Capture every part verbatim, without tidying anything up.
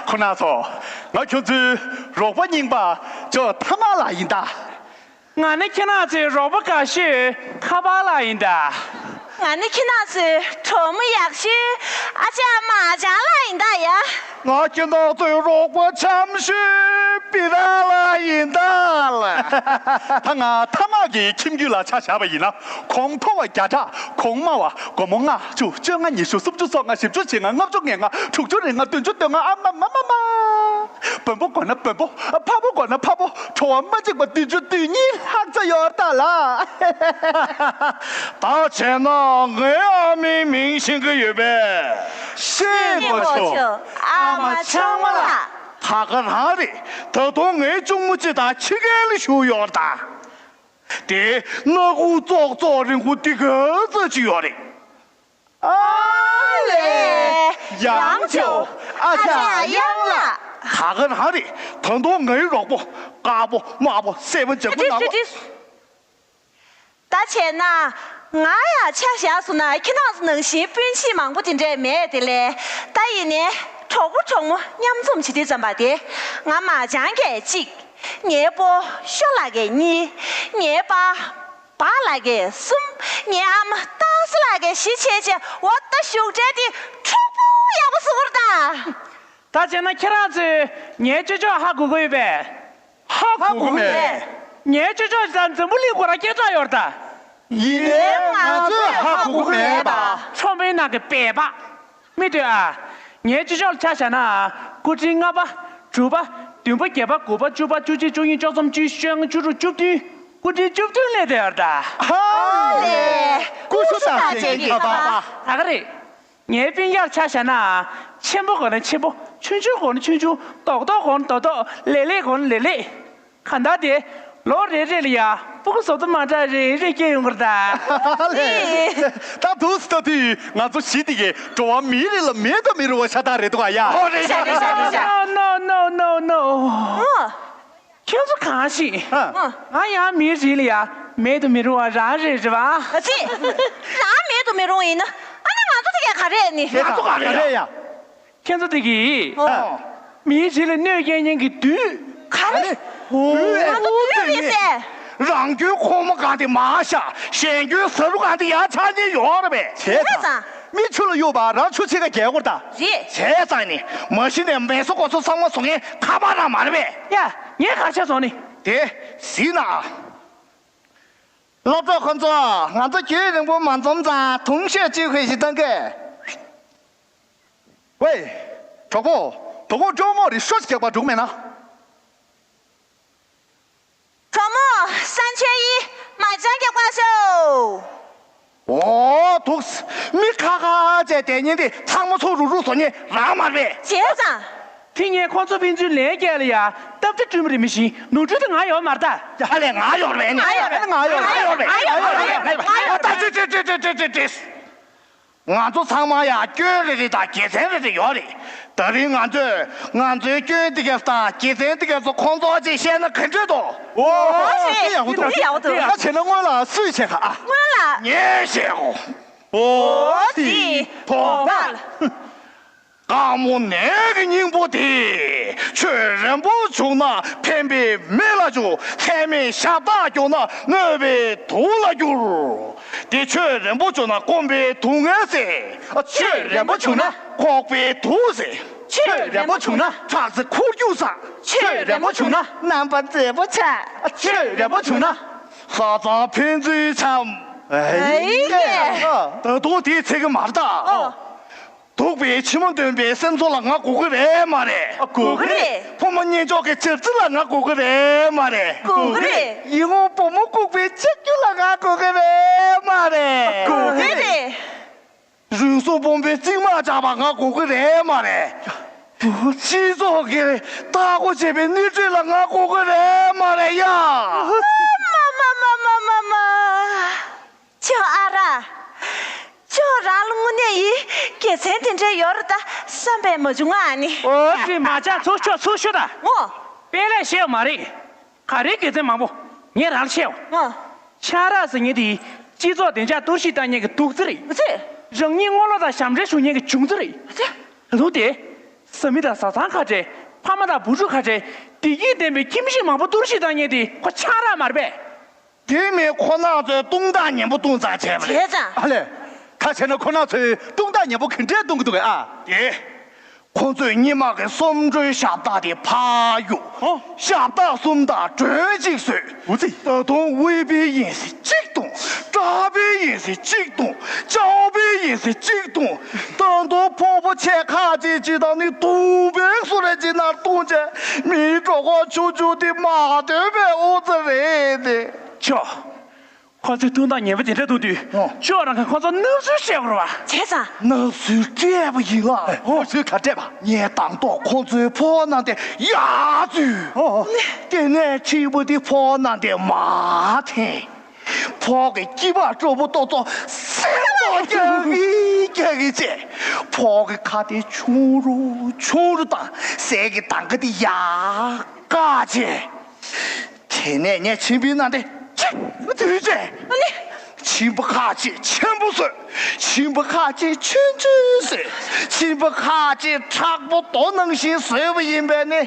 ཁོ་ན་ཚོ། ང་ཁྱོད་ཚོའི་རོགས་པ་རྙིང་པ་ཇོ་ཐ་མག་ལགས་ཡིན་ད། ང་ནི་ཁྱེད་རང་ཚོའི་རོགས་པ་དགའ་ཤོས་ཁ་པར་ལགས་ཡིན་ད། ང་ནི་ཁྱེད་རང་ཚོའི་གྲོགས་མོ་ཡག་ཤོས་ཨ་ཅག་མ་ཅང་ལགས་ཡིན་ད་ཡ། ང་ཁྱེད་རང་ཚོའི་རོགས་པ་འཆམ་ཤོས་པི་ར་ལགས་ཡིན་ད་ལ། ད་ང་ཐ་མག་གི་ཁྱིམ་རྒྱུད་ལ་ཆ་བཞག་པ་ཡིན་ན། གོང་མཐོ་བ་བརྒྱ་ཕྲག་གོང་དམའ་བ། སྒོར་མོ་ལྔ་བཅུ་བཅོ་ལྔ་ཉི་ཤུ་སུམ་ཅུ་སོ་ལྔ་བཞི་བཅུ་ཞེ་ལྔ་ལྔ་བཅུ་ང་ལྔ་དྲུག་ཅུ་རེ་ལྔ་བདུན་ཅུ་དོན་ལྔ་ཨ་མ་མ་མ་མ། བོན་པོ་དགོས་ན་བོན་པོ། འཕགས་པོ་དགོས་ན་འཕགས་པོ། བྲོ་བ་མ་འཇིགས་པ་བདུན་ཅུ་དོན་གཉིས་ལྷག་ཙམ་ཡོད་ད་ལ། ད་བྱས་ན་ངའི་ཨ་མའི་མིང་ཤེས་ཀྱི་ཡོད་པས། ཤེས་དགོས་ཆོག་ཨ་མ་ཆང་མ་ལགས། ད་ག་རང་རེད། ད་དུང་ངའི་གཅུང་མོ་གཅིག་དང་ཕྱི་རྒྱལ་ལ་བཞུགས་ཡོད་ད། དེ་སྣ་ཁུག་ཙོག་ཙོག་རིང་པོ་འདི་ག་ཙམ་ཅིག་ཡོད་རེད། ཨ་ལས། ཡང་ཆོག་ཨ་ཅག་གཡང་ལགས། ད་ག་རང་རེད། ད་དུང་ངའི་རོགས་པོ་དཀར་པོ་དམར་པོ་སེར་པོ་འཇམ་པོ་ནག་པོ། ད་བྱས་ན། ང་ཡང་ཆ་བཞག་སོང་ན་ཁྱེད་རང་ཚོ་ནང་བཞིན་སྤུན་མཆེད་མང་པོ་དེ་འདྲས་མེད་དེ་ལས། ད་ཡིན་ནའི་གྲོགས་པོ་གྲོགས་མོ་མཉམ་འཛོམས་བྱེད་དུས་ཙམ་པ་དེ། ང་མ་ཅང་གིས་གཅིག་ངའི་སྤོ་ཤོ་ལགས་ཀྱིས་གཉིས། ངའི་པ་བ་ལགས་ཀྱིས་གསུམ། ངའི་ཨ་མ་ཏག་སེ་ལགས་ཀྱིས་བཞི་བྱས་བྱས་འོ་ད་བཞུགས་གྲལ་དེ་འཁྲུག་པོ་ཡག་པོ་བཟོ་གི་རེད་ད། ད་བྱས་ན་ཁྱེད་རང་ཚོས་ངའི་ཅོ་ཅོག་ཧ་གོ་གི་ཡོད་པས། ཧ་གོ་གི་མེད། ངའི་ཅོ་ཅོག་ད་འཛམ་བུ་གླིང་ཁོ་རང་སྐད་གྲགས་ཡོད་རེད་ད། ཡིན་ནའི་ང་ཚོས་ཧ་གོ་གི་མེད་པ། ཁྲོམ་པའི་ནང་གི་སྦལ་པ། མི་འདུག་ཨ། ངའི་ཅོ་ཅོག་ལ་ཆ་བཞག་ན། སྐུ་ཕྲེང་ལྔ་པ། དྲུག་པ། བདུན་པ། བརྒྱད་པ། དགུ་པ། བཅུ་པ། བཅུ་གཅིག་བཅུ་གཉིས། བཅུ་གསུམ། བཅུ་བཞི། བཅུ་དྲུག་བཅུ་བདུན། སྐུ་ཕྲེང་བཅུ་བདུན་སླེབས་བསྡད་ཡོད་རེད་ད། ཧ་ལས། ཀུ་ཤུ་རྟགས་ཅན་གྱི་ཁ་པར། ད་ག་རེད། ངའི་སྤུན་ཀྱག་ཆ་བཞག་ན། ཆེན་པོ་དགོས་ན་ཆེན་པོ། ཆུང་ཆུང་དགོས་ན་ཆུང་ཆུང་། རྡོག་རྡོག་དགོས་ན་རྡོག་རྡོག་ལེབ་ལེབ་དགོས་ན་ལེབ་ལེབ། གང་ལྟར་དེ། ལོ་རེ་རེ་ལ་ཡ། སྤུ་གུ་བཟོ་ལྟ་མ་འདྲ་རེ་རེ་སྐྱེ་ཡོང་གི་རེད་ད། ད་འདུག་སེ་ལྟ་དུས་ང་ཚོ་བཞི་དེ་གའི་འགྲོ་བ་མིའི་རིགས་ལ་མེད་དུ་མི་རུང་བ་ཤ་སྟག་རེད་འདུག་ཨ་ཡ། ཨོ་རེད་ཤ་རེད་ཤ་རེད་ཤ། No, no, no, no, no. ཨོ། ཁྱེད་ཚོ་གང་ཞིག་ཨ། ང་ཡང་མིའི་རིགས་ལ་ཡ་མེད་དུ་མི་རུང་བ་རང་རེད་རེད་བ། ཨ་ཙི། རང་མེད་དུ་མི་རུང་ཡིན་ན་ཨ་ནི་ང་ཚོ་དེ་གས་ག་རེ་ནི། ང་ཚོ་ག་རེ་ཡ། ཁྱེད་ཚོ་དེ་གིས་ཨོ། མིའི་རིགས་ལ་གནོད་སྐྱེལ་མཁན་གྱི་བདུད། ག་རེ། ཨོ། ང་ཚོ་བདུད་རེད་ཟེར། རང་སྐྱོན་ཁོག་མ་གང་དེ་མར་བཞག་གཞན་སྐྱོན་ཟ་རུ་གང་དེ་ཡར་ཆགས་ཉེན་ཡོད་རེད་པས། བྱས་ཙང་། མི་ཆུ་ལ་གཡུགས་པ་རང་ཆུ་ཕྱེད་ཀ་རྒྱག་དགོས་རེད་ད། རེད། བྱས་ཙང་ནི་མ་གཞི་ནས་མེ་སོ་ཀོ་སོ་ཚང་མ་བཟོ་མཁན་ཁ་པར་རང་མ་རེད་པས། ཡ། ངས་ག་རེ་བྱས་སོང་ནི། དེ་གཟིགས་ན། སློབ་གྲོགས་ཁོ་ཚོ། ང་ཚོ་རྒྱུན་རིང་པོ་མ་འཛོམས་ཙང་དུང་ཤོས་གཅིག་ཕུལ་ཞིག་གཏོང་གི། ཝེ། གྲོགས་པོ། དོ་དགོང་ཅོག་མོག་རེ་ཤོ་ཞིག་རྒྱག་པ་འགྲིག་མེད་ན། གྲོགས་མོ། སང་ཆོས་ཡིན། མ་ཅང་རྒྱག་པ་ཤོག་ཨོ་འདུག་མི་ཁ་ཁ་བྱས་བསྡད་མཁན་དེ་ཚང་མ་ཚུར་རུག་རུག་བཟོ་མཁན་རང་མ་རེད་པས། བྱས་ཙང་། དེ་ངས་ཁོ་ཚོ་ཕན་ཚུན་ལན་བརྒྱབ་ལ་ཡ་སྟབས་བདེ་སྤྲོད་མི་རེད། མི་ཤེས་ནོར་འཁྲུལ་དེ་ང་ཡོད་མ་རེད་ད། ཧ་ལས་ང་ཡོད་རེད། ང་ཡོད་རེད། ང་ཡོད་རེད། ང་ཡོད་རེད། ང་ཡོད་རེད། ང་ཡོད་རེད། ང་ཡོད་རེད། ང་ཚོ་ཚང་མ་ཡ་སྐྱོན་རེ་རེ་དང་དགེ་མཚན་རེ་རེ་ཡོད་རེད། ད་རིང་ང་ཚོས་ང་ཚོའི་སྐྱོན་དེ་གས་དང་དགེ་མཚན་དེ་གས་ཚོ་ཁོང་ཚོ་གཅིག་བཤད་ན་ག་འདྲ་འདུག་ཨོ། དེ་ཡག་པོ་འདུག་དེ་ཡག་པོ་འདུག་ད་བྱས་ན་སྔོན་ལ་སུས་བྱེད་ག་ཨ། སྔོན་ལ། ངས་བྱེད་གོ། ཨོ་དེ་ཐོག་པ། དཀར་མོ་ནས་ཀྱི་སྙིང་པོ་དེ། ཆོས་རན་པོ་བྱུང་ན་ཕན་པའི་མི་ལ་འཇུག་ཚད་མེད་ཤ་སྟག་རྒྱུག་ན་གནོད་པའི་དུག་ལ་འགྱུར། དེ་ཆོས་རན་པོ་བྱུང་ན་སྐོམ་པའི་སྡུག་བསྔལ་སེལ། ཆོས་རན་པོ་བྱུང་ན། ཁོག་པའི་དུག་སེལ། ཆོས་རན་པོ་བྱུང་ན། ཁྲག་རྩ་འཁོར་རྒྱུག་ས། ཆོས་རན་པོ་བྱུང་ན། རྣམ་པ་མཛེས་པོ་ཆགས། ཆོས་རན་པོ་བྱུང་ན། བཟའ་ཚང་ཕན་ཚུན་འཆམ། ཨེ། ད་དུང་དེའི་ཚིག་གི་མར་ད། ཨོ། སྡུག་པའི་ཕྱི་མ་འདོན་པའི་སེམས་ཚོར་ལ་ང་དགོས་ཀྱི་རེད་མ་རེད། དགོས་ཀྱི་རེད། ཕོ་མོ་གཉེན་ཕྱོགས་ཀྱི་ཆབ་སྲིད་ལ་ང་དགོས་ཀྱི་རེད་མ་རེད། དགོས་ཀྱི་རེད། ཡིད་འོང་བུ་མོ་ལྐུགས་པའི་ལྕགས་ཀྱུ་ལ་ང་དགོས་ཀྱི་རེད་མ་རེད། དགོས་ཀྱི་རེད། རུས་སུག་སྦོམ་པའི་རྩིག་མ་ཆག་པ་ང་དགོས་ཀྱི་རེད་མ་རེད། སྤྱི་ཚོགས་ཀྱི་ལྟ་སྒོ་བྱེད་པའི་སྣེ་ཁྲིད་ལ་ང་དགོས་ཀྱི་རེད་མ་རེད་ཡ། མ་མ་མ་མ་མ་མ། ཅོ་ཨ་ར། ཅོ་རང་ལ་དངོས་གནས་ཡིན་དགེ་མཚན་དེ་འདྲ་ཡོད་རེད་ད་བསམ་པས་མ་བྱུང་ང་ཨ་ནི། ཨོ་ཙི་མ་ཅག་ཚུར་ཤོག་ཚུར་ཤོག་ད། ཨོ། དཔེ་ལས་བཤད་ཡོད་མ་རེད། ག་རེ་དགེ་མཚན་མང་པོ། ངས་རང་ལ་བཤད་ཡོད། ཨོ། ཆང་རག་ཟེར་མཁན་དེ་སྤྱི་ཚོགས་བདེ་འཇགས་གཏོར་བཤིག་བཏང་མཁན་གྱི་དུག་རྫས་རེད། ཨོ་ཙི། རང་ཉིད་ངོ་ལོག་དང་ཞབས་འདྲེན་ཞུ་མཁན་གྱི་བྱུང་རྩི་རེད། ཨོ་ཙི། ད་དུང་དེ། བཟའ་མི་དང་བཟའ་ཚང་ཁ་བྲལ། ཕ་མ་དང་བུ་ཕྲུག་ཁ་བྲལ། བདེ་སྐྱིད་ལྡན་པའི་ཁྱིམ་གཞིས་མང་པོ་བཏོད་གཞི་བཏང་མཁན་དེ་ཁོ་ཆང་རག་མ་རེད་པས། དེ་མིན་ཁོ་རང་ཚོས་བཏུང་སྟངས་ངན་པོ་བཏུང་ཙང་བྱས་པ་རེད། བྱས་ཙང་། ཨ་ལས། ད་བྱས་ན་ཁོ་རང་ཚོས་བཏུང་སྟངས་ངན་པོ་ག་འདྲས་བཏུང་གི་འདུག་གས་ཨ། དེ། ཁོ་ཚོས་སྔོན་མ་གི་གསུམ་སྒྲིལ་ཞབས་སྟེགས་དེ་ཕར་གཡུག་ཨོ། ཞབས་སྟེགས་གསུམ་དང་སྒྲོལ་གཅིག་བཟོས། འོ་ཙི། ད་དུང་དབུལ་པོའི་ཡིན་ཟེར་གཅིག་བཏུང་། དྲག་པོའི་ཡིན་ཟེར་གཅིག་བཏུང་། སྐྱོ་པོའི་ཡིན་ཟེར་གཅིག་བཏུང་། ད་དུང་ཕོ་མོ་ཆེ་ཁག་ཅིག་ཅིག་དང་ནི་དུང་པའི་སུ་རེ་ཅིག་ནར་བཏུང་བྱས། མིའི་གྲོད་ཁོག་ཆུང་ཆུང་དེ་མ་ཐོན་པའི་ཨོ་ཙི་རེད་དེ། ཆོ། ཁོ་ཚོས་བཏུང་སྟངས་ངན་པ་དེ་འདྲ་བཏུང་དུས། ཨོ། ཁྱོད་རང་གིས་ཁོ་ཚོར་སྣང་ཚུལ་བཤད་དགོས་རེད་པ། བྱས་ཙང་། སྣང་ཚུལ་སྤྲད་པ་ཡིན་ལ། ཨོ། སྣང་ཚུལ་ག་སྤྲད་པ། ངས་དང་ཐོག་ཁོ་ཚོའི་ཕོ་བ་ནང་དེ་ཡར་འཛུལ། ཨོ། དེ་ནས་ཕྱུ་པ་དེ་ཕོ་བ་ནང་དེ་མར་འཐེན། ཕོ་གི་སྐྱི་པགས་སྤྲོ་པོ་ཏོག་ཙོག་སེམས་ཏོག་རྒྱག་གི་རྒྱག་གི་བྱས། ཕོ་གི་ཁ་དེ་ཆུང་རུ་ཆུང་རུ་དང་ཟས་ཀྱི་དང་ག་དེ་ཡར་བཀག་བྱས། དེ་ནས་ངས་མཆིན་པའི་ནང་དེ་གཅིག་འཛུལ་བྱས། ཨ་ནི། མཆིན་པ་ཁ་ཅིག་ཆེན་པོ་བཟོས། མཆིན་པ་ཁ་ཅིག་ཆུང་ཆུང་བཟོས། མཆིན་པ་ཁ་ཅིག་མཁྲེགས་པོ་རྡོ་ནང་བཞིན་བཟོས་པ་ཡིན་པས་ནི།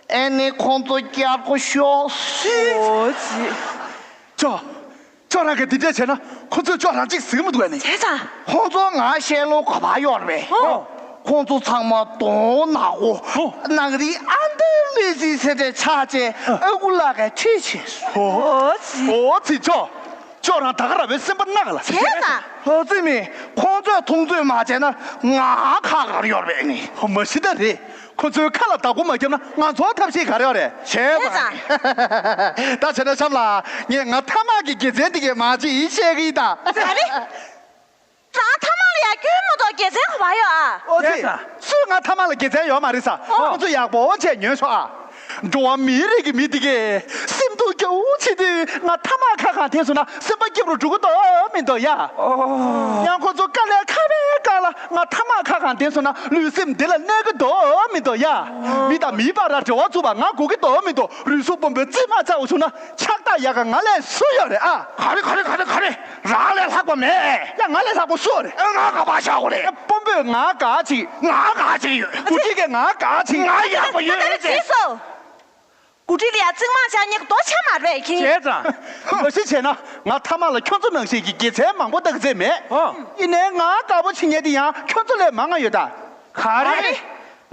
ཨེ་ནི་ཁོང་ཚོ་རྒྱལ་པོ་ཤོག་སྲིད། ཨོ་ཙི། ཅོ། ཅོ་རང་གིས་འདི་འདྲས་བྱས་ན་ཁོ་ཚོས་ཅོ་རང་གཅིག་གཟིགས་མི་འདུག་ཨ་ནི། བྱས་ཙང་། ཁོང་ཚོ་ང་བཤད་ལུགས་ག་པར་གཡོག་རེད་པས། ཨོ། ཁོང་ཚོ་ཚང་མ་གདོང་ནག་པོ། ཨོ། ནག་རིལ་ཨན་ཏི་ལི་ཟི་ཟེར་ཏེ་ཆགས་བྱས་ཨ་ཨ་ཁུ་ལགས་ཀྱིས་ཁྲིད་བྱས་སོང་། ཨོ་ཙི། ཨོ་ཙི་ཅོ། ཅོ་རང་ད་ག་རང་བའི་སེམས་པ་ནག་ལ། བྱས་ཙང་། ཨོ་ཙི་མི། ཁོང་ཚོས་མཐོང་ཚོད་མ་བྱས་ན་ང་ཁ་ག་རེ་ཡོད་རེད་པས་ནི། ཧོ་མ་གཞི་ད་རེད། ཁོ་ཚོའི་ཁ་ལ་བདག་པོ་མ་བརྒྱབ་ན་ང་ཚོར་ཐབས་ཤེས་ག་རེ་ཡོད་རེད། བྱས་བྱས་ཙང་། ཙང་། ད་བྱས་ན་གཤམ་ལ་ངས་ང་ཐ་མག་གི་དགེ་མཚན་འདི་གས་མ་ཅིག་བཤད་གི་ཡིན་ད། ག་རེ། རང་ཐ་མག་ལ་ཡ་སྐྱོན་མ་གཏོགས་དགེ་མཚན་ག་པར་ཡོད་ཨ། ཨོ་ཙི། བྱས་ཙང་། སུས་ང་ཐ་མག་ལ་དགེ་མཚན་ཡོད་མ་རེད་ས། ཨོ། ཁོ་ཚོ་ཡག་པོ་བྱས་ཉོན་ཤོག་ཨ། འགྲོ་བ་མིའི་རིགས་ཀྱི་མི་འདི་གས་སེམས་སྡུག་རྒྱུ་ཆེ་དུས་ང་ཐ་མག་ཁ་གང་འཐེན་སོང་ན་སེམས་པ་སྐྱིད་པོ་འགྲོ་གི་འདུག་མི་འདུག་ཡ། ཨོ། ཡང་ཁོ་ཚོ་དཀའ་ལས་ཁ་བའི་སྒང་ལ་ང་ཐ་མག་ཁ་གང་འཐེན་སོང་ན་ལུས་སེམས་བདེ་ལ་གནས་ཀྱི་འདུག་མི་འདུག་ཡ། མི་དང་མིའི་བར་ལ་འབྲེལ་བ་བཙུགས་པ་ང་དགོས་ཀྱི་འདུག་མི་འདུག་རུས་ཟུངས་སྦོམ་པོའི་རྩིབ་མ་ཆགས་སོང་ན་ཆགས་སྡང་ཡག་ག་ང་ལས་སུ་ཡོད་རེད་ཨ། ག་རེ་ག་རེ་ག་རེ་ག་རེ། རང་ལས་ལྷག་པ་མེད། ཡ་ང་ལས་ལྷག་པ་སུ་རེད། ཨ་ང་ག་པར་བཞག་དགོས་རེད། ཡ་སྤོམ་པོས་ང་དགའ་ཅིག་ང་དགའ་ཅིག་ཡོད། འགོ་ཁྲིད་ཀྱིས་ང་དགའ་ཅིག་ང་ཡག་པོ་ཡོད་ད་རེད་ཅེས། ཟེར་སོ། འགོ་ཁྲིད་ལ་ཡ་རྩིག་མང་ཆགས་ཉེ་གི་རྡོ་ཆགས་མ་རེད་ཁྱེད། བྱས་ཙང་། མ་གཞི་བྱས་ན་ང་ཐ་མག་ལ་ཁྱོད་ཚོ་ནང་བཞིན་གྱི་དགེ་མཚན་མང་པོ་བཏགས་ཚད་མེད། ཨོ། ཡིན་ནའི་ང་དགའ་པོ་བྱེད་མཁན་དེ་ཡང་ཁྱོད་ཚོ་ལས་མང་ང་ཡོད་ད། ག་རེ།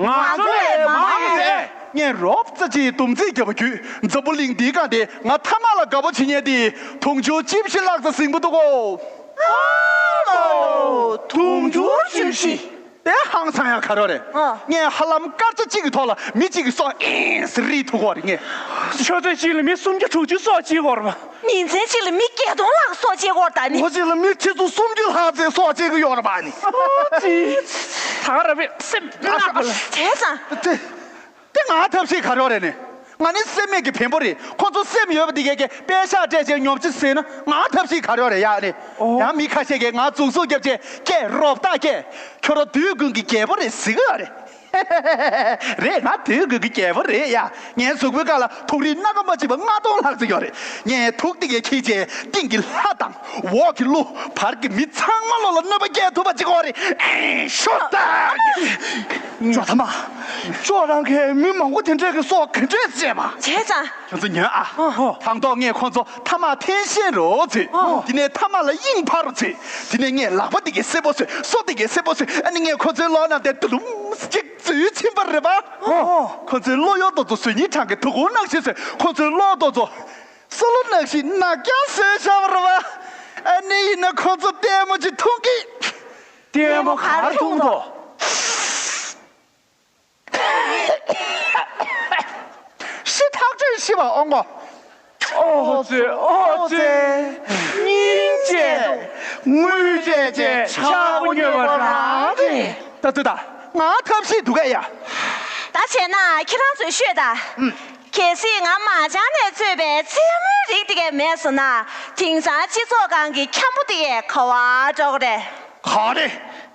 ང་ཚོ་ལས་མང་ཡོད་ཨེ། ངས་རོབ་ཙམ་ཅིག་སྡོམ་རྩིས་བརྒྱབ་པ་བརྒྱུད་འཛམ་བུ་གླིང་འདིའི་སྒང་དེ་ང་ཐ་མག་ལ་དགའ་པོ་བྱེད་མཁན་དེ་དུང་ཕྱུར་བཅུ་བཞི་ལྷག་ཙམ་ཟིན་པ་འདུག་གོ། ཨ་མ་ལོ། དུང་ཕྱུར་བཅུ་བཞི། དེ་ཧང་སང་ཡག་ག་རེ་རེད། ཨ། ངས་ཧ་ལམ་སྐར་ཆ་གཅིག་གི་ཐོག་ལ་མི་གཅིག་གི་སྲོག་ཨིན་སི་རིལ་ཐུག་གོ་རེད་ངས། ཆུ་ཚོད་གཅིག་ལ་མི་སུམ་བརྒྱ་དྲུག་ཅུ་སྲོག་བཅད་གོ་རེད་པ། ཉིན་མཚན་གཅིག་ལ་མི་བརྒྱད་སྟོང་ལྷག་སྲོག་བཅད་གོ་རེད་ད་ནི། ལོ་གཅིག་ལ་མི་ཁྲི་ཚོ་སུམ་ཅུ་ལྷག་ཙམ་སྲོག་བཅད་གི་ཡོད་རེད་པ་ནི། ཨོ་ཙི། ད་ག་རང་བའི་སེམས་ནག་པ་ལ། བྱས་ཙང་། དེ། དེ་ང་ཐབས་ཤེས་ག་རེ་རེད་ནི། ང་ནི་སེམས་མེད་ཀྱི་བེམ་པོ་རེད། ཁོ་ཚོ་སེམས་ཡོད་པ་འདི་གས་ཀྱིས་པད་ཤག་སྤྲད་བྱས་ཉོབ་ཅི་ཟེར་ན་ང་ཐབས་ཤེས་ག་རེ་རེད་ཡ་ནི། ཨོ། ཡང་མི་ཁ་ཤས་ཀྱིས་ང་འཛུགས་སུ་རྒྱབ་བྱས་ཀྱེ་རོབ་རྟགས་ཀྱེ། ཁྱོད་རང་དུས་ཀུན་གྱི་རྒྱལ་པོ་རེད་ཟེར་གི་ཡོད་རེད། རེད་ང་དུས་ཀུན་གྱི་རྒྱལ་པོ་རེད་ཡ། ངའི་གཟུགས་པོའི་སྒང་ལ་དུག་རིགས་སྣ་ཁ་མ་གཅིག་པ་ལྔ་སྟོང་ལྷག་ཙམ་ཡོད་རེད། ངས་དུག་འདི་གས་འཁྱེར་བྱས་སྟེང་གི་ལྷ་དང་འོག་གི་ཀླུ་བར་གྱི་མི་ཚང་མ་ལོ་ལ་གནོད་པ་སྐྱེལ་ཐུབ་པ་ཅིག་ཡོད་རེད། ཨེ་ཤོ་ད། ཅོ་ཐ་མ། ཅོ་རང་གིས་མི་མང་པོ་དེ་འདྲས་ཀྱི་སྲོག་ག་འདྲས་བཅད་པ། བྱས་ཙང་། ཁྱོད་ཚོ་ཉོན་ཨ། ཨོ། དང་ཐོག་ངས་ཁོ་ཚོ་ཐ་མག་འཐེན་ཤེས་རོགས་བྱས། ཨོ། དེ་ནས་ཐ་མག་ལ་དབྱིངས་འཕར་རོགས་བྱས། དེ་ནས་ངས་ལག་པ་འདི་གས་སེར་པོ་བཟོས། སོ་འདི་གས་སེར་པོ་བཟོས། ཨ་ནི་ངས་ཁོ་ཚོའི་ལོགས་ན་དེ་དུ་ལུམ་གཅིག་འཛུལ་ཕྱིན་པ་རེད་པ། ཨོ། ཁོ་ཚོའི་བློ་གཡོ་དེ་ཚོ་གཟུགས་བརྙན་གྲངས་ཀྱི་དོ་དགོང་ནང་བཞིན་བཟོས། ཁོ་ཚོའི་བློ་དེ་ཚོ་སོ་ལོ་ནང་བཞིན་ནག་རྐྱང་བཟོས་བཞག་པ་རེད་པ། ཨ་ནི་ཡིན་ན་ཁོ་ཚོ་ལྟད་མོ་ཅིག་མཐོང་གི། ལྟད་མོ་ག་རེ་མཐོང་དོ། ཤི་ཐག་ཆོད་ཤི་བ་ཨོང་གོ། ཨོ་ཙེ་ཨོ་ཙེ། སྙིང་རྗེ། དངུལ་རྗེ་རྗེ་ཆག་སྒོ་ཉོས་པ་རང་རེད། ད་ལྟ་ད་ང་ཐབས་ཤེས་འདུག་གས་ཡ། ད་བྱས་ན་ཁྱེད་རང་ཚོས་ཤོད་ད། ཨུམ། གལ་སྲིད་ང་མ་ཅང་ནས་གཙོས་པའི་རྩེད་མོའི་རིགས་དེ་གས་མེད་སོང་ན་དེང་སང་སྤྱི་ཚོགས་སྒང་གི་འཁྱམ་པོ་དེ་གས་ག་པར་འགྲོ་གི་རེད། ག་རེ།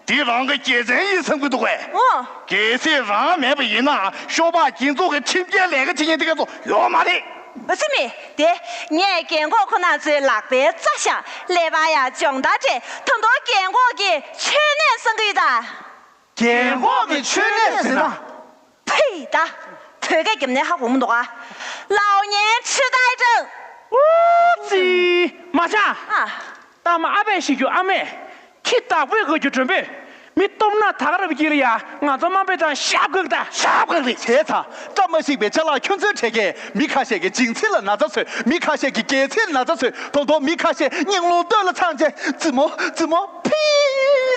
འདི་རང་གི་དགེ་མཚན་ཡིན་བསམ་གྱི་འདུག་གས། ཨོ། གལ་སྲིད་རང་མེད་པ་ཡིན་ན་ཤོ་སྦག་གྱེན་འཛུགས་ཀྱི་ཁྲིམས་འགལ་ལས་ཀ་བྱེད་མཁན་དེ་ག་ཚོ་ཡོད་མ་རེད། ཨ་ཙི་མི་དེ། ངས་རྒན་གོག་ཁོ་ན་ཚོའི་ལག་པའི་རྩ་བཞག་ཀླད་པ་ཡང་སྦྱོང་བརྡར་སྤྲད། ད་དུང་རྒན་གོག་གི་མཆོད་གནས་བསང་གི་ཡོད་ད། རྒན་གོག་གི་མཆོད་གནས་ཟེར་ན། ད། བོད་སྐད་རྒྱབ་ནས་ཧ་གོ་མི་འདུག་ཨ། ལའོ་ཉན་ཆུ་ཏའི་ཀྲང་། ཨུ་ཙི། མ་ཆ། ཨ། ཏ་མ་ཨ་ཕས་ཤིག་རྒྱུ་ཨ་མས། ཁྱི་བདག་པོས་དགོས་རྒྱུ་མགྲོན་པོས། མི་སྟོབས་ན་ད་ག་རབ་ཀྱི་ལ་ཡ་ང་ཚོ་དམའ་འབེབས་དང་ཤབ་གག་ད་ཤབ་གག་རེད་བྱས་ཙང་བཀྲ་མ་ཤིས་པའི་ཅ་ལག་ཁྱོད་ཚོའི་གྲས་ཀས་མི་ཁ་ཤས་ཀྱི་བྱིན་ཚིག་ལ་ན་ཚ་བཟོས། མི་ཁ་ཤས་ཀྱི་སྒལ་ཚིགས་ལ་ན་ཚ་བཟོས། དོ་དོ་མི་ཁ་ཤས་སྙིང་རླུང་སྟོད་ལ་འཚང་རྗེས་རྫི་མོ་རྫི་མོ་ཕི་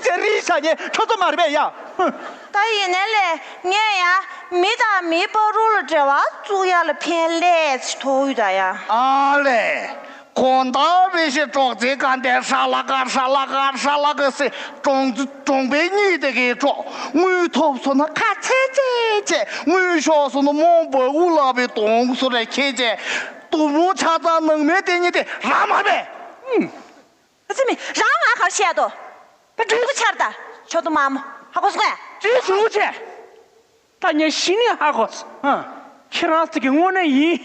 ཟེར་རིལ་བཞག་མཁན་ཁྱོད་ཚོ་མ་རེད་པས་ཡ། ཧུ། ད་ཡིན་ནའི་ལས་ངས་ཡ་མི་དང་མི་བར་རུ་ལ་འབྲེལ་བ་བཙུགས་ཡ་ལ་ཕན་ལས་ཚེ་ཐོག་ཡོད་ད་ཡ། ཨ་ལས། གོང་ལྟར་བའི་ཞེ་གྲོགས་ཚེ་གང་དེ་ཧྲ་ལ་ཀ་ཧྲ་ལ་ཀ་ཧྲ་ལ་ཀ་ཟེར་གྲོང་གྲོང་པའི་གཉིས་དེ་གའི་གྲོགས། དངུལ་ཐོབ་སོང་ན་ཁ་ཚེ་ཚེ་ཚེ། དངུལ་ཤོར་སོང་ན་རྨོངས་པའི་དབུ་ལ་བའི་དོང་སོ་རེ་ཁྱེད་ཚེ། དུ་མོ་ཆ་ཚང་ནང་མའི་དེ་གཉིས་དེ་རང་མ་རེད་པས། ཨ་ཙི་མི་རང་ང་གར་བཤད་དོ། ད་འགྲིག་པོ་ཆར་ད། ཆོ་དུ་མ་མོ་ཧ་གོ་སོང་ངས། ཅི་ཞུ་ཆེ། ད་ངས་གཞི་ནས་ཧ་གོ་སོང་། ཨ། ཁྱེད་རང་ཚོ་གི་དངོས་གནས་ཡིན།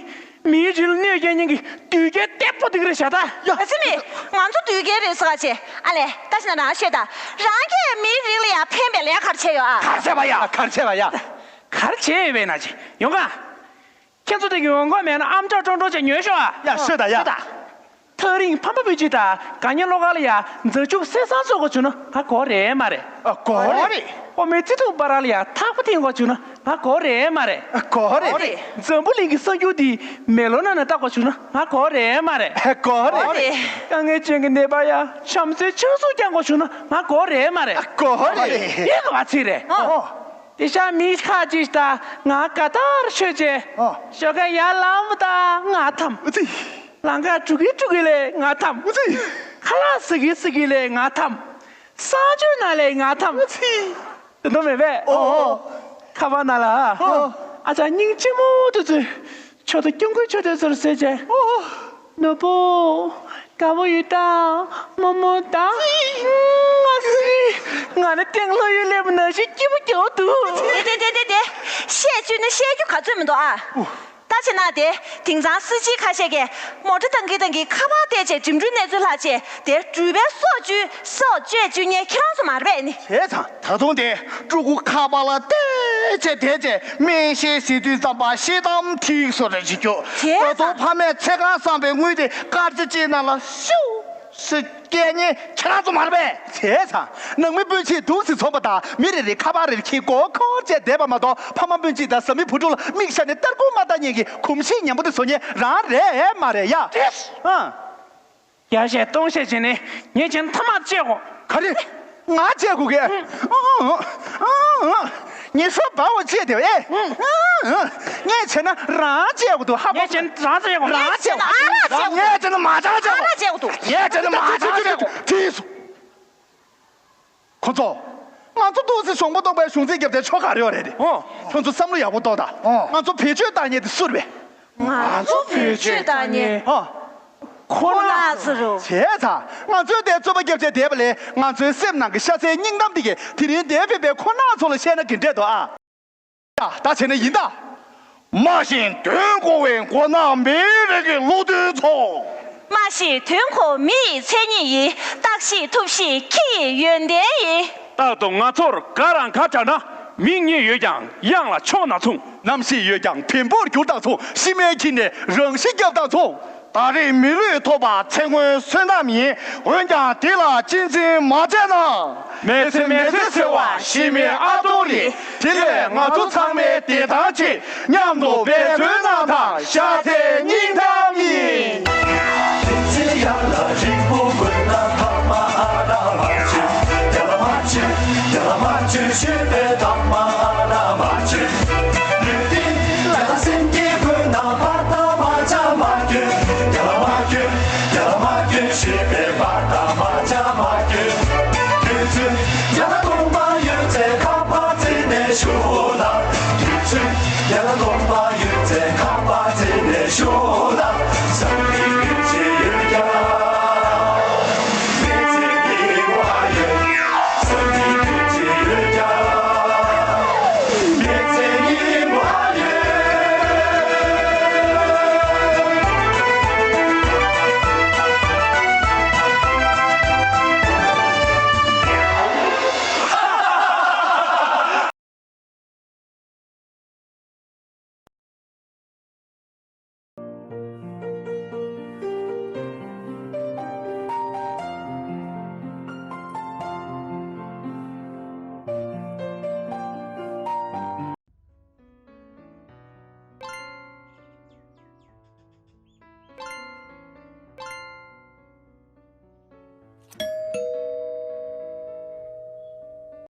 མིའི་རིགས་ལ་གནོད་སྐྱེལ་མཁན་གྱི་བདུད་རྒྱལ་བདེ་པོ་འདི་ག་རེད་བྱ་ད། ཡ། ཨ་ཙི་མི། ང་ཚོ་བདུད་རྒྱལ་རེད་ཟེར་ག་བྱེད། ཨ་ལས་ད་ཕྱི་ན་རང་ཤོད་ད། རང་གིས་མིའི་རིགས་ལ་ཡང་ཕན་པའི་ལས་ག་རེ་བྱས་ཡོད་ཨ། ག་རེ་བྱས་པ་ཡ། ག་རེ་བྱས་པ་ཡ། ག་རེ་བྱས་ཡོད་པས་ན་ཅི་ཡོང་ག། ཁྱེད་ཚོ་དེ་གི་འོང་གོ་མེད་ན་ཨམ་ཅོག་ཀྲོང་ཀྲོང་ཅིག་ཉོས་ཤོག་ཨ། ཡ་ཤོད་ད་ཡ། ཤོད་ད། ཐག་རིང་ཕ་མ་སྤུན་མཆེད་དང་དགའ་ཉེ་བློ་དཀར་ལ་ཡ་མཛའ་གཅུགས་སེམས་བཟང་བཟོ་དགོས་བྱུང་ན་ང་དགོས་རེད་མ་རེད། ཨ་དགོས་རེད། ཨོ་མའི་བརྩེ་དུང་འབའ་ར་ལ་ཡ་ཐག་པ་འཐེན་དགོས་བྱུང་ན་ང་དགོས་རེད་མ་རེད། ཨ་དགོས་རེད། འཛམ་བུ་གླིང་གི་གསར་འགྱུར་འདི་མེ་ལོང་ནང་ན་ལྟ་དགོས་བྱུང་ན་ང་དགོས་རེད་མ་རེད། ཨ་དགོས་རེད། དཀའ་ངལ་ཅན་གྱི་ནད་པ་ཡ་བྱམས་བརྩེའི་ཆང་སུག་བསྐྱང་དགོས་བྱུང་ན་ང་དགོས་རེད་མ་རེད། ཨ་དགོས་རེད། ཡིན་ག་བ་ཚིག་རེད། ཨོ། དེ་ཤ་མི་ཁ་ཅིག་ད་ང་ག་ཏར་ཤོད་ཅེ། ཨ། ཤོ་ཁ་ཡར་ལངས་པ་ད་ང་ཐམ། ཨ་ཙི། ལང་ཀ་དྲུག་གི་དྲུག་གི་ལས་ང་ཐམ། ཨ་ཙི། ཁ་ལག་ཟ་གི་ཟ་གི་ལས་ང་ཐམ། གསང་སྤྱོད་ན་ལས་ང་ཐམ། ཨ་ཙི། དེ་འདྲ་མེད་པས། ཨོ་ཨོ། ཁ་པར་ན་ལ། ཨོ། ཨ་ཅག་སྙིང་རྗེ་མོ་དེ་ཚོས། ཆོ་ད་སྐྱོང་མཁན་ཆོ་དེ་ཚོར་ཟེར་བྱས། ཨོ། ནོར་བུ། དགའ་བོ་ཡོད་ད། རྨོ་མོ་ད། ང་སི། ང་ནི་སྟེང་ལྷོ་ཡུལ་སླེབས་པ་ནང་བཞིན་སྐྱིད་པོ་སྐྱིད་པོ་འདུག་དེ་དེ་དེ་དེ་དེ། བཤད་བཅུག་ན་བཤད་རྒྱུ་ག་ཚོད་མི་འདུག་ཨ། ད་བྱས་ན་དེ། དེང་སང་སྲིད་སྤྱིའི་ཁ་ཤས་ཀྱིས་མོ་ཊ་བཏང་གི་བཏང་གི་ཁ་པར་བལྟས་བྱས་འགྲིམ་འགྲུལ་གནས་ཚུལ་ལྷག་བྱས་དེར་འགྲུལ་པའི་སྲོག་གཅོད་སྲོག་གཅོད་བཅུག་མཁན་ཁྱེད་རང་ཚོ་མ་རེད་པས་ནི། བྱས་ཙང་ད་དུང་དེ་ཕྲུ་གུ་ཁ་པར་ལ་བལྟས་བྱས་བལྟས་བྱས་སྨན་བཤད་ཟེར་དུས་ཙམ་པ་ཤེལ་དམ་ཐིག་སོ་རེ་ཅིག་སྐྱོ། བྱས་ཙང་། ད་དུང་ཕ་མས་ཚེ་གང་བསམ་པའི་དངུལ་དེ་དཀར་ཆ་ཅིག་ནང་ལ་ཤུ། སུ་སྐད་ཉན་ཁྱེད་རང་ཚོ་མ་རེད་པས། བྱས་ཙང་། ནང་མི་སྤུན་མཆེད་འདུག་སེ་འཛོམས་པ་དང་མི་རེ་རེ་ཁ་པར་རེ་ཁྱེར་མགོ་འཁོར་བྱས་བསྡད་པ་མ་གཏོགས་ཕ་མ་སྤུན་མཆེད་དང་བཟའ་མི་བུ་ཕྲུག་ལ་མིག་ཞར་ནས་སྟར་ཁུང་མ་ལྟ་མཁན་གྱི་གོམས་གཤིས་ཉམས་པོ་དེ་བཟོ་མཁན་རང་རེད་མ་རེད་ཡ། ཨ། བརྒྱ་བཤད་སྟོང་བཤད་བྱས་ནས་ངས་ཁྱེད་མཐའ་མ་བཅད་གོ། ག་རེ། ང་བཅད་དགོས་གི། ཨང་ཨང་ཨང་ཨང་། ངས་ཤོ་སྦ་བོ་བཅད་དེ་ཨེ། ཨང་ཨང་། ངས་བྱས་ན་རང་བཅད་དགོས་འདུག་ཧ་གོ། ངས་བྱས་ན་རང་བཅད་དགོས། རང་བཅད་དགོས། ངས་བྱས་ན་མ་རང་བཅད་དགོས། ངས་བྱས་ན་མ་རང་བཅད་དགོས། ངས་བྱས་ན་མ་རང་བཅད་དགོས། ཁྱེད་ཚོ། ཁོ་ཚོ། ང་ཚོ་འདུག་སེ་གཞོང་པ་གཏོང་པའི་གཞུང་འཛིན་རྒྱབ་དེ་ཆོ་ག་རེ་ཡོད་རེད་དེ། ཨོ། ཁྱོད་ཚོ་བསམ་བློ་ཡག་པོ་གཏོང་དང་། ཨོ། ང་ཚོ་བེད་སྤྱོད་བཏང་མཁན་དེ་སུ་རེད་པས། ང་ཚོ་བེད་སྤྱོད་བཏང་མཁན། ཨོ། ཁོ་ན་ཚོ་རེད། བྱས་ཙང་ང་ཚོའི་དེ་རྩོད་པ་རྒྱབ་བྱས་བསྡད་པ་ལས་ང་ཚོའི་སེམས་ནང་གི་ཤ་ཚའི་སྙིང་གཏམ་དེ་གས་དེ་རིང་འདིར་ཕེབས་པའི་ཁོ་ན་ཚོ་ལ་བཤད་ན་ག་འདྲས་འདུག་ཨ། ད་བྱས་ན་ཡིན་ད། སྨྲ་ཤེས་དོན་གོ་བའི་མགོ་ནག་མི་རིགས་ཀྱི་བློ་མཐུན་ཚོ། སྨྲ་ཤེས་དོན་གོ་མི་ཡི་མཚན་ཉིད་ཡིན། བརྟག་ཤེས་ཐུབ་ཤེས་ཁྱི་ཡི་ཡོན་ཏན་ཡིན། རྟག་ཏུ་ང་ཚོར་དགའ་རང་དགའ་དྲགས་ན། མིག་གཉིས་ཡོད་ཀྱང་གཡང་ལ་མཆོང་ན་མཚུངས། རྣམ་ཤེས་ཡོད་ཀྱང་བེམ་པོར་གྱུར་དང་མཚུངས། ཤི་མའི་འཁྱིལ་ནས་རང་ཤི་བརྒྱབ་དང་མཚུངས། ད་རེས་མི་ལུས་ཐོབ་པ་ཚེ་སྔོན་བསོད་ནམས་ཡིན། འོན་ཀྱང་དེ་ལ་གཅེས་འཛིན་མ་བྱས་ན། མི་ཚེ་མི་ཚེ་ཟེར་བ་ཤི་མི་ཨ་ཐུང་རེད། དེ་ལས་ང་ཚོ་ཚང་མའི་བདེ་ཐང་ཆེད་མཉམ་དུ་འབད་བརྩོན་གནང་དང་། ཤ་ཚའི་སྙིང་གཏམ་ཡིན།